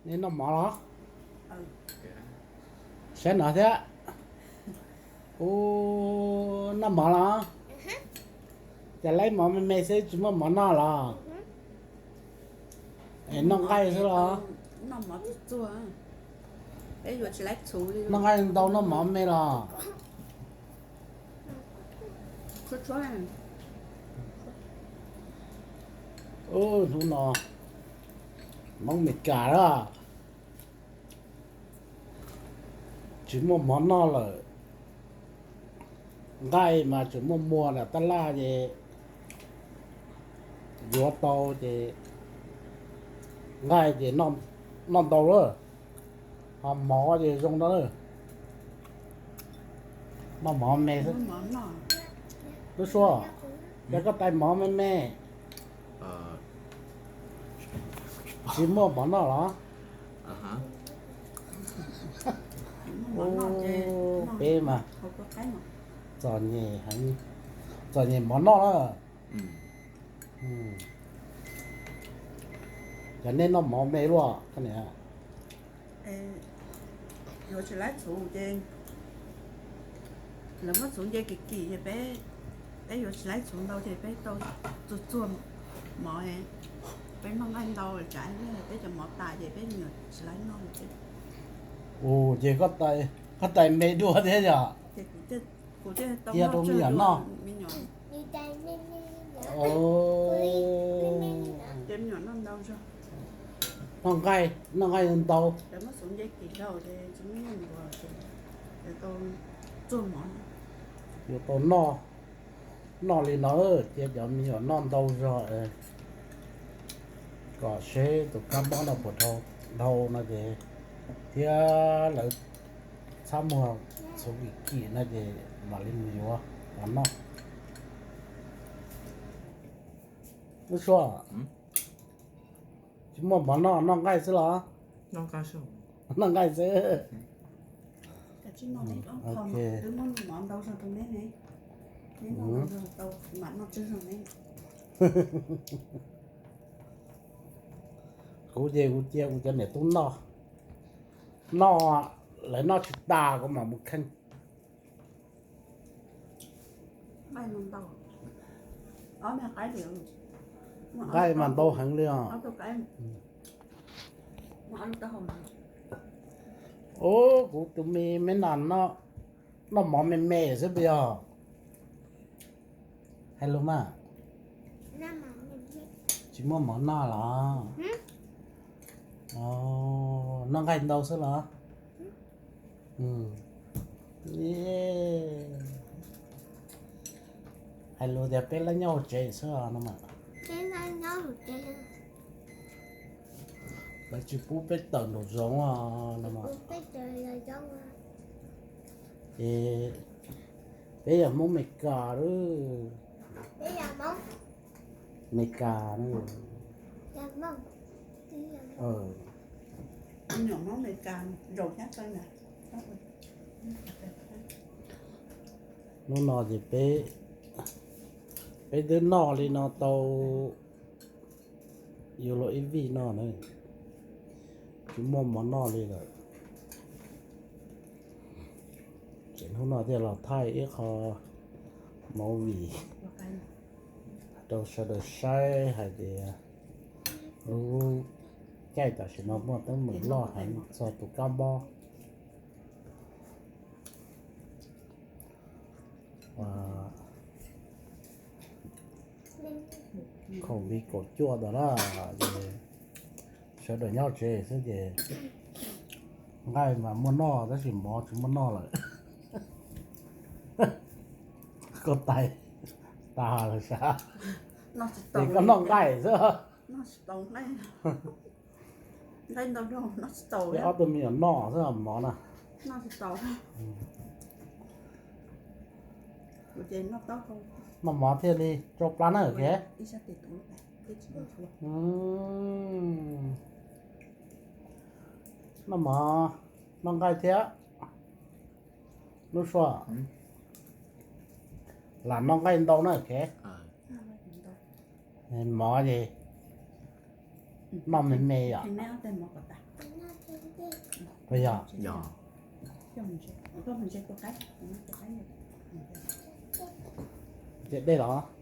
Nej noj mov los? Saib no thiab. Ub, noj mov los? Ces laib mov me me xwb tsis muaj mov noj los? Es noj nqaij xwb los? Noj nqaij ntau noj mov me los? Ub, hnub no Hmoob Meskas lawm, tsis muaj mov noj lawm. Nqaij mas tseem muaj muag nram tab laj ces yuav tau ces nqaij ces noj ntau lawm, ho mov ces zoo no lawm. Noj mov me xwb. Lub Suab, cas koj tais mov me me, tsis muaj mov noj los? Peb mas txom nyem, txom nyem mov noj na. Cas nej noj mov me luaj koj niam? Yuav tsis laib txhuv ces lawv muab txhuv nce kim kim ces peb, peb yuav tsis laib txhuv ntau ces peb tau txuag txuag mov, peb noj nqaij ntau tsam peb cov mov tas ces peb nyuam tsis laib noj li. Ua ces koj tais me dua thiab yom? Cia rau me nyuam noj. Noj nqaij, noj nqaij ntau. Yuav tau noj, noj li no, cia cov me nyuam noj ntau zog kom seb tus kab mob no puas dhau no ces, thiab lawv txhab muag txhuv kim kim no ces mam li mus yuav mov noj. Lub Suab, tsis muaj mov noj, noj nqaij xwb los? Noj nqaij xwb. Kuv ces kuv cia kuv cov niam tub noj, noj, lawv noj tsis tas kuv mam mus kheej. Nqaij mas ntau heev li os. Ub, kuv tus me me nas noj mov me me xwb puas yog? Hais lus mas, tsis muaj mov noj los? Noj nqaij ntau xwb los? Hais lus tias peb laj nyob hauv tsev xwb no mas. Lawv tsis pub peb tawm nraum zoov no mas. Es peb yog Hmoob Meskas lawm. Meskas. Hnub no ces peb, peb twb noj li no tau yuav luag ib vij no na, tsis muaj mov noj li lawm. Ces hnub no thiaj los thaij ib qho movie rau sawv daws saib hais tias lub caij tam sim no muaj teeb meem loj heev txog tus kab mob COVID kaum cuaj ntawd na. Sawv daws nyob tsev xwb ces nqaij mas muaj noj tab sis mov tsis muaj noj lawm. Koj tais tas lawm sas, ces koj noj nqaij xwb. Peb ob tug me nyuam noj xwb mov na. Noj mov thiaj li tsau plab na. Noj mov, noj nqaij thiab. Lub Suab, lam noj nqaij ntau na. Mov ces noj me me yom. Puas yog? Yog. Dej los?